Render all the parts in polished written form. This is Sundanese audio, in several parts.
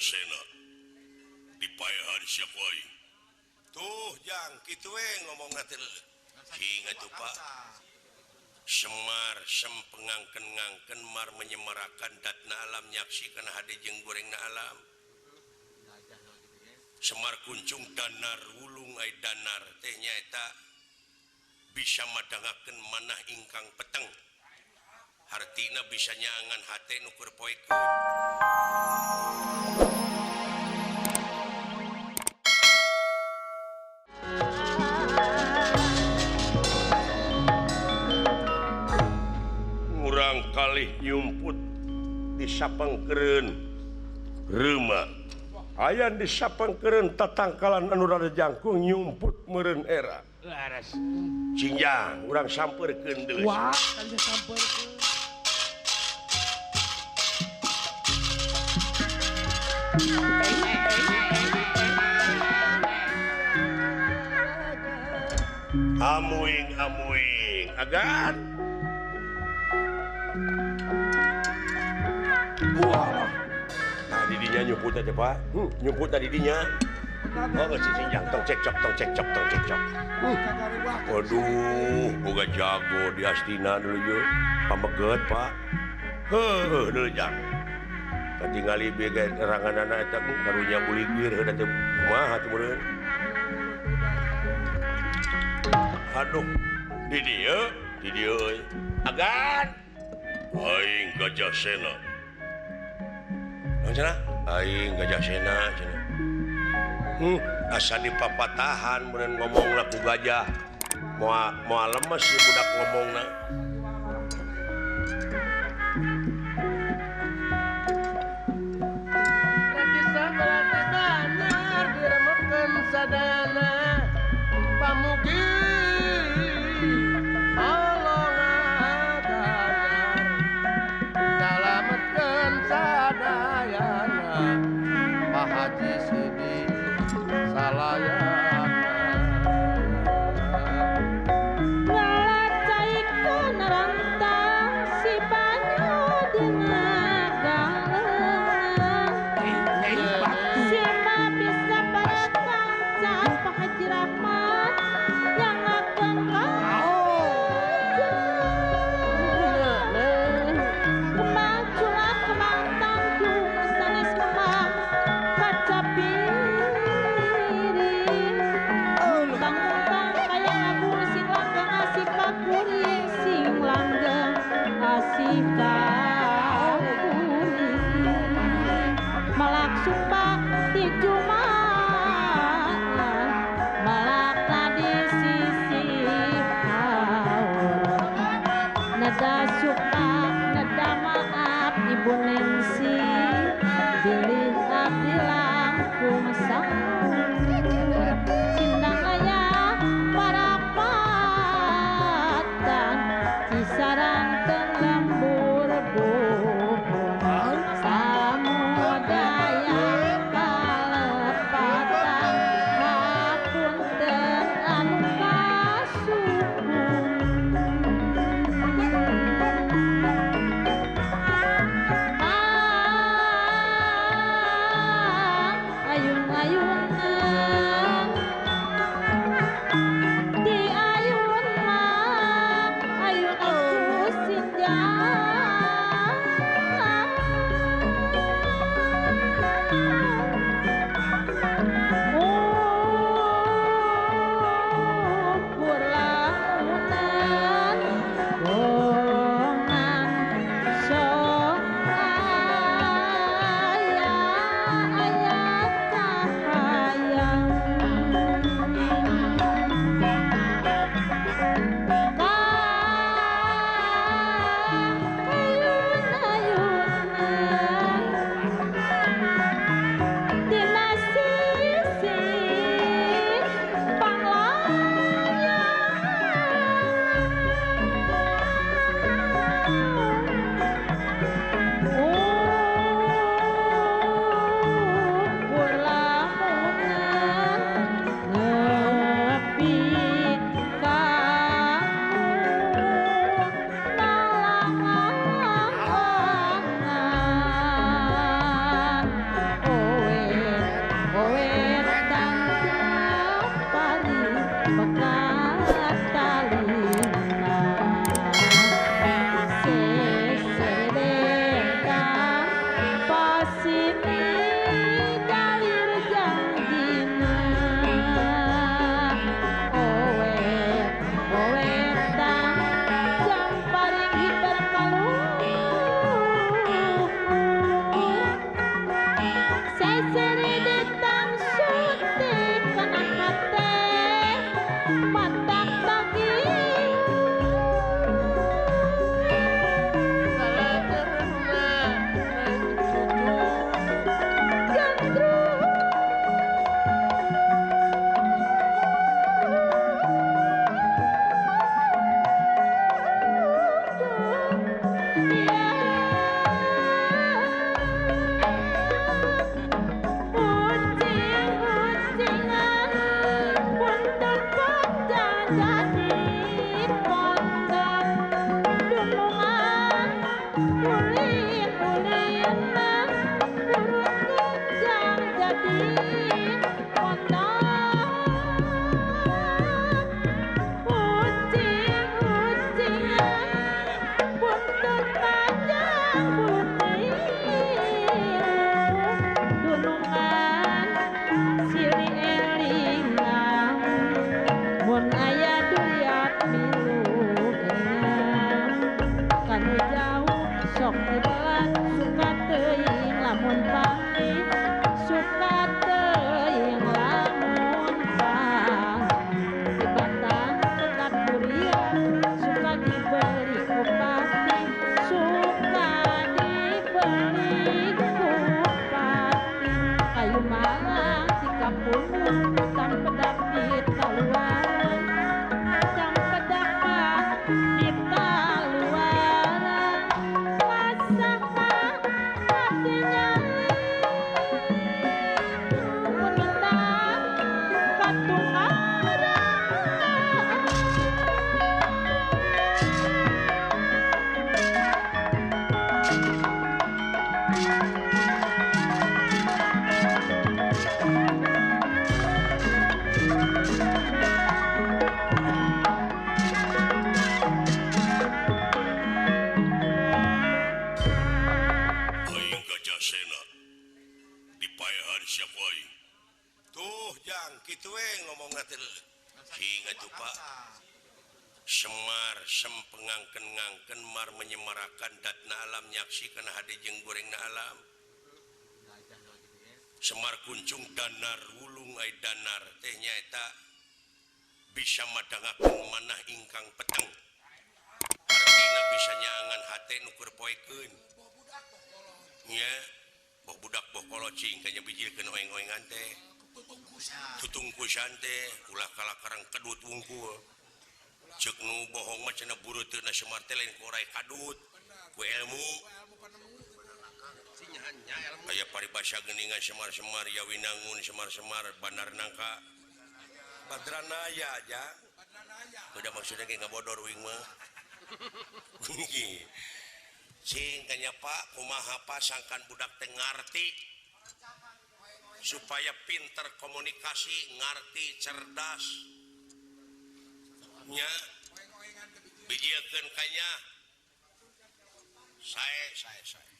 Sena dipaehan sia ku aing. Tuh jang kitu we ngomongna teh cing atuh Pak. Semar sempengangken-ngangken mar menyemarakan datna alam nyaksikan hade jeung gorengna alam. Semar kuncung danar wulung ai danar teh nyaeta bisa madangakeun manah ingkang peteng. Hartina bisa nyaangan hate nu keur poekeun. Murang kalih nyumput di sapangkeureun reuma. Aya di sapangkeureun tatangkalan anu rada jangkung nyumput meureun era. Laras. Cinjang urang sampeurkeun deui. Wah, kan sampeurkeun. Amuing amuing agan. Wah. Nah didinya nyumput aja Pak. Nyumput tadi didinya. Oh si Sinjang tong cekcok tong cekcok tong cekcok. Waduh, boga jago di Astina dulu ye. Pameget Pak. Heuh dulu jang. Katingali bieu ge eranganana eta karunya buligir heuh teh kumaha teh meureun. Aduh, di dieu euy. Agan. Aing Gajah Sena. Naon cenah? Aing Gajah Sena cenah. Asa dipapatahan meureun ngomongna ku gajah. Moal lemes si budak ngomongna. Kisah berarti danar diremekeun sadayana pamugi Allah ngaganjar salametkeun sadayana Pak Haji Sidi salayana. Ngalacaikeun rantang si banyu dina galeuna. Sima bisa pada kanca Pak Haji Rahmat yang akan kembang culak kembang tanggung sanes kembang kaca piring tanggung kaya ngagung sing langgeng asih kakuring sing langgeng asih kakuring malak sumpah di Jumat malakna di sisi Allah nada suka nada maaf Ibu Nancy bilih abdi langkung saur sindang aya parapatan Cisarang teng lembur Kitu we ngomongna teh cing atuh Pak. Semar sempengangken-ngangken mar menyemarakan datna alam nyaksikan hade jeung gorengna alam. Semar kuncung danar wulung ai danar teh nyaeta bisa madangakeun manah ingkang peteng. Artina bisa nyaangan hate nu keur poekeun. Nya boh budak boh kolot cing kanya bijilkeun oeng-oengan teh. Tutungkusan teh ulah kalakarang kedut wungkul. Cek nu bohong mah cenah buruteuna Semar teh lain ku orai kadut ku ilmu. Aya paribasa geuningan Semar-semar ya winangun Semar-semar bandar nangka Badranaya aja. Udah maksudnya ge ngabodor uing mah. Cing kanya Pak kumaha Pak sangkan budak teh ngarti supaya pinter komunikasi, ngarti, cerdas. Nya bijiekeun kanya sae sae sae.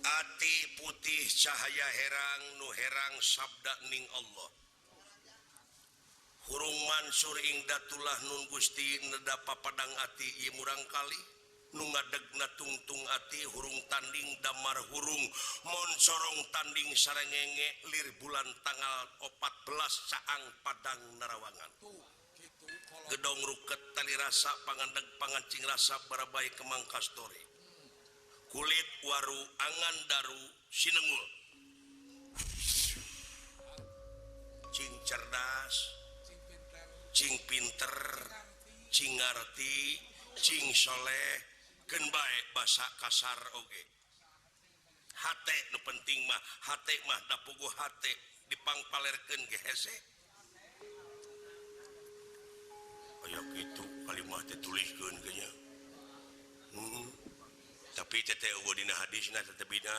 Ati putih cahaya herang nu herang sabda ning Allah. Hurung mansur ing datulah nun Gusti neda papadang ati ieu murang kali nu ngadegna tungtung ati hurung tanding damar hurung moncorong tanding sarengenge lir bulan tanggal 14 caang padang narawangan. Gedong ruket tali rasa pangandeg pangancing rasa barabai kemang kastore. Kulit waru angan daru sinengul. Cing cerdas, cing pinter, cing ngarti, cing soleh, keun bae basa kasar oge. Hate nu penting mah, hate mah da puguh hate dipangpalerkeun ge hese. Aya kitu kalimah teh tuliskeun ge nya. Tapi teh eueuh dina hadisna teh bina.